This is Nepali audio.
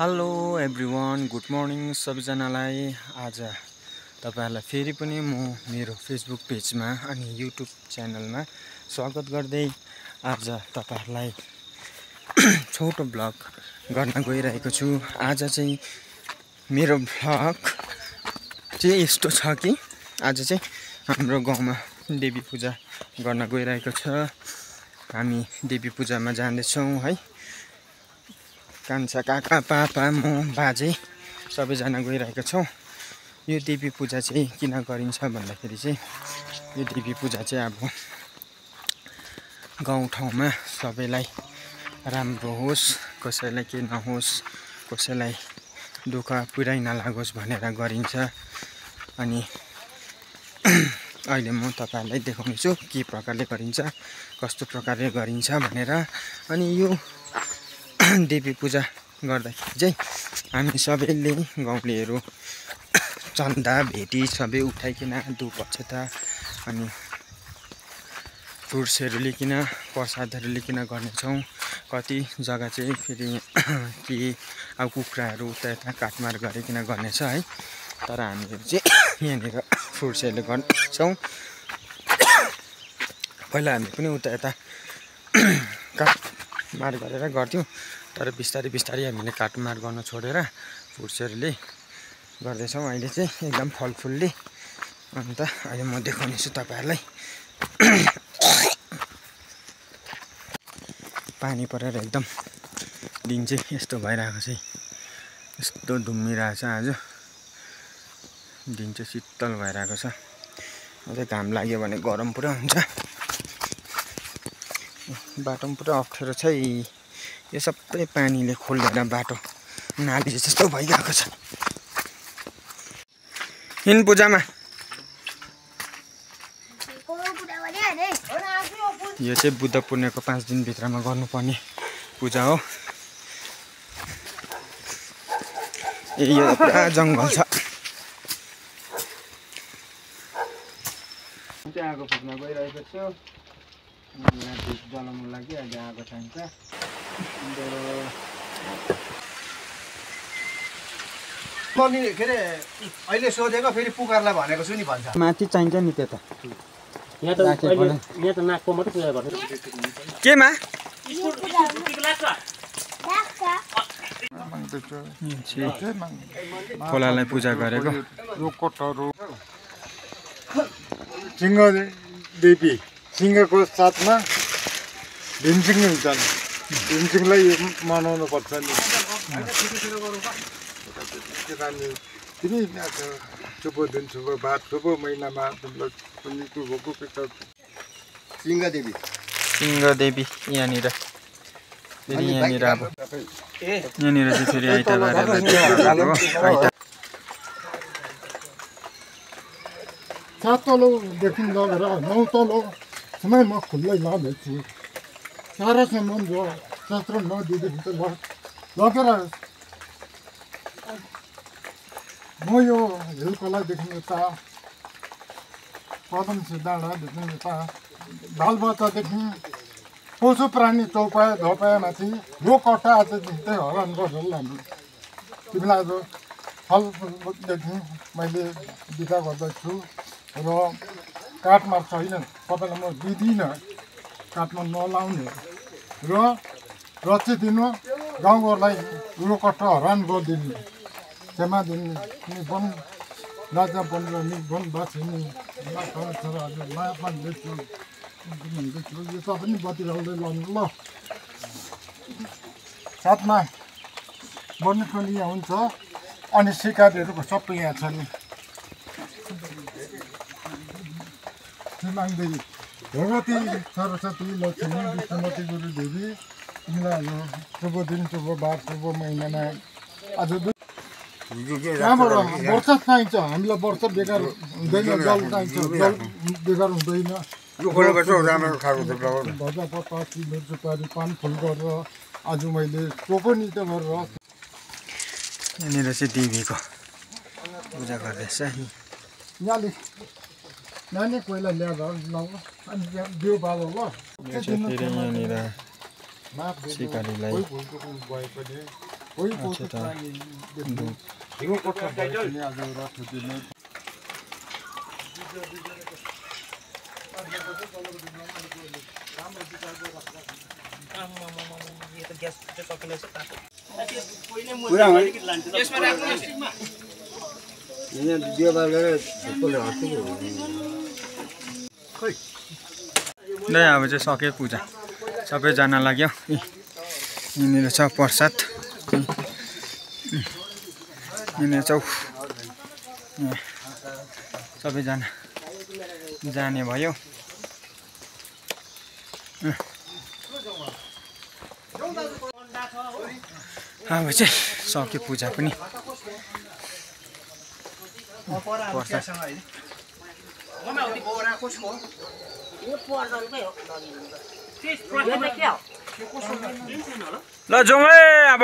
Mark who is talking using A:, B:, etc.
A: हेलो एभ्रिवान, गुड मर्निङ सबैजनालाई। आज तपाईहरुलाई फेरि पनि म मेरो फेसबुक पेजमा अनि युट्युब च्यानलमा स्वागत गर्दै आज तपाईहरुलाई छोटो ब्लग गर्न गइरहेको छु। आज चाहिँ मेरो ब्लग चाहिँ यस्तो छ कि आज चाहिँ हाम्रो गाउँमा देवी पूजा गर्न गइरहेको छ। हामी देवी पूजामा जाँदैछौँ है। कान्छा काका पापा म बाजे सबैजना गइरहेका छौँ। यो देवी पूजा चाहिँ किन गरिन्छ भन्दाखेरि चाहिँ यो देवी पूजा चाहिँ अब गाउँठाउँमा सबैलाई राम्रो होस्, कसैलाई के नहोस्, कसैलाई दुःख पुरै नलागोस् भनेर गरिन्छ। अनि अहिले म तपाईहरुलाई देखाउने छु के प्रकारले गरिन्छ, कस्तो प्रकारले गरिन्छ भनेर। अनि यो देवी पूजा गर्दाखेरि चाहिँ हामी सबैले गाउँलेहरू चन्दा भेटी सबै उठाइकन धूप अक्षता अनि फ्रुट्सहरू लिकन प्रसादहरू लिकन गर्नेछौँ। कति जग्गा चाहिँ फेरि के अब कुखुराहरू उता यता काटमार गरिकन गर्नेछ है। तर हामीहरू चाहिँ यहाँनिर फ्रुट्सहरूले गर्छौँ। पहिला हामी पनि उता यता काटमार गरेर गर्थ्यौँ, तर बिस्तारै बिस्तारै हामीले काटमार गर्न छोडेर फ्रुट्सहरूले गर्दैछौँ अहिले चाहिँ एकदम फलफुलले। अन्त अहिले म देखाउने छु तपाईहरुलाई। पानी परेर एकदम दिन चाहिँ यस्तो भइरहेको छ, यस्तो धुम्मिरहेको छ। आज दिन चाहिँ शीतल भइरहेको छ। अझै घाम लाग्यो भने गरम पुरा हुन्छ। बाटो पनि पुरा अप्ठ्यारो छ। यो सबै पानीले खोलेर बाटो नाली जस्तो भइरहेको छ। हिन पूजामा यो चाहिँ बुद्ध पूर्णिमाको 5 दिनभित्रमा गर्नुपर्ने पूजा हो। यो पुरा जङ्गल छ। आगो फुक्न गइरहेको छु। धूप जलाउनु लागि अहिले आगो चाहिन्छ।
B: के अरे अहिले सोधेको फेरि पुकारलाई भनेको छु नि भन्छ।
A: माथि चाहिन्छ नि त्यो त।
C: यहाँ त नाकको मात्रै पूजा गर्छ।
A: केमा खोलालाई पूजा गरेको
D: सिंह देवी सिंहको साथमा भीमसिंह हुन्छन्। भीमसिंहलाई मनाउनु पर्छ नि। तिमी शुभ दिन, शुभ बात, शुभ महिनामा
B: सिंह देवी
A: यहाँनिर फेरि यहाँनिर अब यहाँनिर चाहिँ फेरि आइतबार
D: सात तलोदेखि लगेर 9 तलोसम्म म खुल्लै लाँदैछु। सारासम्म जो 17 नदीदेखि लगेर म यो हिलकोलादेखि यता पदमसी डाँडादेखि यता बालबच्चादेखि पशु प्राणी चौपाया धपायामाथि यो कट्टा आजदेखि चाहिँ हरण गरेर लानु। तिमीलाई आज फलदेखि मैले बिदा गर्दैछु र काठमार छैन, तपाईँलाई म दिदिनँ काठमा नलाउने र रचिदिनु। गाउँघरलाई यो कट्टा हरण गरिदिनु, क्षमा दिनु। वन राजा बनेर वनवासिनी छोराहरू माया पाउँदैछु भन्दैछु। यो सबै पनि बतिराउँदै लानु ल। साथमा बन्ने पनि यहाँ हुन्छ अनि सिकारीहरूको सबै यहाँ छ नि। श्रीमाङ्देवी भगवती सरस्वती लक्ष्मी विष्णुमती गुरुदेवी तिमीलाई शुभ दिन, शुभ बार, शुभ महिनामा आज कहाँबाट वर्ष चाहिन्छ। हामीलाई वर्ष बेकार हुँदैन, जल चाहिन्छ, जल बेकार हुँदैन। भजा पत्ता सिन्दुर सुपारी पान फुल गरेर आज मैले टोकनित गरेर
A: यहाँनिर चाहिँ देवीको पूजा गर्दैछ।
D: यहाँले नानी कोहीलाई ल्याएर लाउनु अनि बिउ बालो ल।
A: यहाँनिर सिकारीलाई
D: भए पनि कोही पशु प्राणी हिउँ कोठा पनि आज रथ दिने
A: नै अब चाहिँ सक्यो पूजा सबैजना लाग्यो यिनीहरू छ प्रसाद यिनीहरू छ सबैजना जाने भयो अब चाहिँ सक्यो पूजा पनि ल जाउँ है अब